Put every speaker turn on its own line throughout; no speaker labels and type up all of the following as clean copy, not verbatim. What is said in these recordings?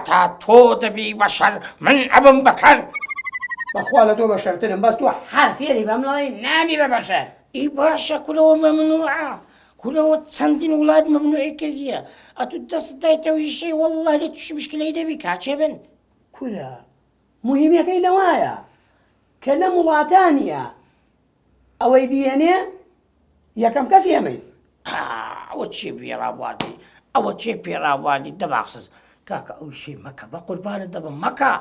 هەتا تۆ دەبی بەشەر من ئەبم بە کەر.
بەخوا لە تۆ بەشەرترم بەس تۆ هەر فێری بەم ڵێی نابی بە بەشەر.
ئی باشە کورەوە مەمنوعە کورەوە چەندین وڵات مەمنوعی کردیە ئەتو دەست دایتەوە ئیشەی واللە لێ توشی مشکلەی دەبی کاچێ بن.
کورە موهیمەکەی لەوایە کە لەم وڵاتانە ئەوەی بیێنێ یەکەم کەس ئێمەین.
ئەوە چێ پێڕابواردی ئەوە چێ پێڕابواردی دەباخسز کاکە ئەو شەی مەکە بە قوربانت دەبم مەکە.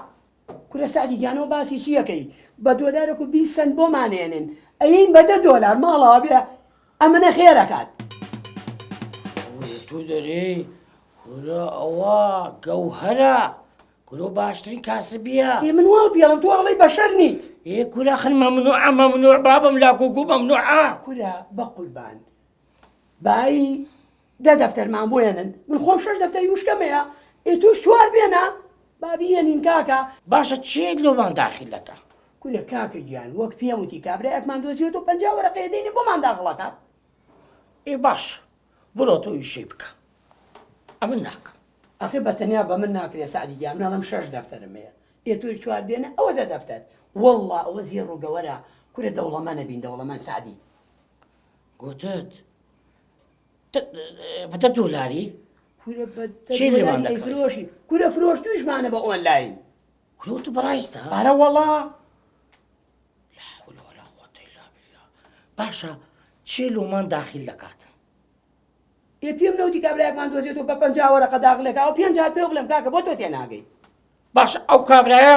کورە سەعدی گیان ئەوە باسی چی ئەکەی بە دۆلارێک و 20 سەنت بۆمان ئێنن ئەیین بە دە دۆلار ماڵەوە بێ ئەمنە خێر ئەکات.
تۆ دەرێی کورە ئەوە گەوهەرە کورە باشترین کاسبیە.
ئێ من وا پێڵم تۆ ئەڵێی بەشەر نیت.
ئێ کورە خن مەمنوعە مەمنوع بابم لاکوگو مەمنوعە.
کورە بەقوربان بایی دە دەفتەرمان بۆ ێنن من خۆم شەش دەفتەری وشکەم هەیە ئێ تۆش چوار بێنە با بیێنین کاکە.
باشە کێ لۆمان داخیل دەکا؟
کورە کاکە گیان وەک پێم وتی کابرایەکمان دۆزیوەتەوە 50 وەرەقەیە دەینێ بۆمان داخڵەکات.
ئێ باش بڕۆ تۆ ئیشەی بکە ئەمن ناکەم.
ئەخێ بە تەنیا بە من ناکرێ سەعدی گیان من ئەڵێم شەش دەفتەرم هەیە ئێ تۆش چوار بێنە ئەوە دە دەفتەر وەڵڵا ئەوە زێڕ و گەوەرە کورە دەوڵەمەنە بین دەوڵەمەند سەعدی.
گوتت بە دە دۆلاری؟
کورە بە دە دۆلاری ئەیفرۆشی کورە فرۆشتوویشمانە بە ئۆنلاین.
کورە تو بەڕاستە؟
ئەرە وەڵا.
لا حول ولا قوة إلا بالله باشە چێ لۆمان داخیل دەکات؟
ئێ پێم نەوتی کابرایەکمان دۆزێتەوە بە 50 وەرەقە داخلێکاوە پێنج جار پێ بڵێم کاکە بۆ تۆ تێناگەی.
باشە ئەو کابرایە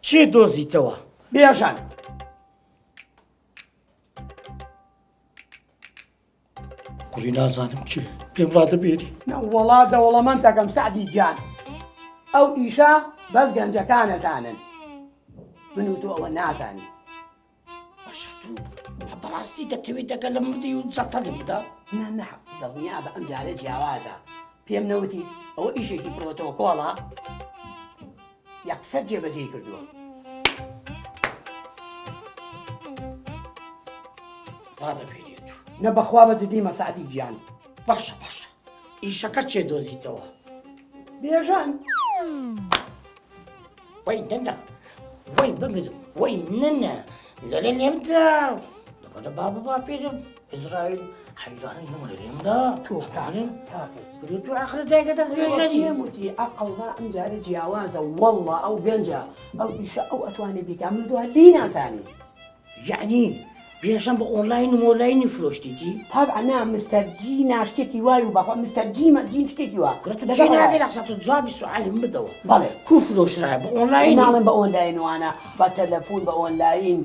چێ دۆزیتەوە؟
بێژەن.
کوڕی نازانم چێ پێم ڕادەبێری.
نەوەڵا دەوڵەمەند دەکەم سەعدی گیان ئەو ئیشە بەس گەنجەکان ئەزانن من و تۆ ئەوە نازانین.
باشە تۆ بەڕاستی دەتەوێت دەگە لە مردی و جەڵتە لێم بدە؟
نا نا دڵنیا بە ئەم جارە جیاوازە پێم نەوتی ئەوە ئیشێکی پرۆتۆکۆڵە یەکسەر جێبەجێی کردووە.
ڕادەپێرێت.
نە بەخوا بە جدی مەسەعدی گیان.
باشە باشە ئیشەکە چێ دۆزیتەوە؟
بێژەن.
وەی نەنە وەی بمرم وەی نەنە لەلێ لێم دا لەبەرە بابە باپیرم ئیزرائیل حەیرانی نمرە لێم دا
تۆ کاکە کاکە
کورە تۆ ئاخرە دایکە دەست بێژەری
پێم وتی ئەقڵ با ئەم جارە جیاوازە وەڵڵا ئەو گەنجە ئەو ئیشە ئەو ئەتوانێ بیکا من تۆ هەر لێی نازانی.
یەعنی بێژەم بە ئۆنلاین و مۆلاینی فرۆشتیتی؟
تەبعەن نا مستەر جی نا شتێکی وای و بەخوا مستەر جی مە جین شتێکی وا
کورە تۆ جی نادەی لە قسە تۆ جوابی سوئالی من بدەوە
بەڵێ
کو فرۆشرایە بە ئۆنلاین
ناڵێم بە ئۆنلاین وانە بە تەلەفون بە ئۆنلاین.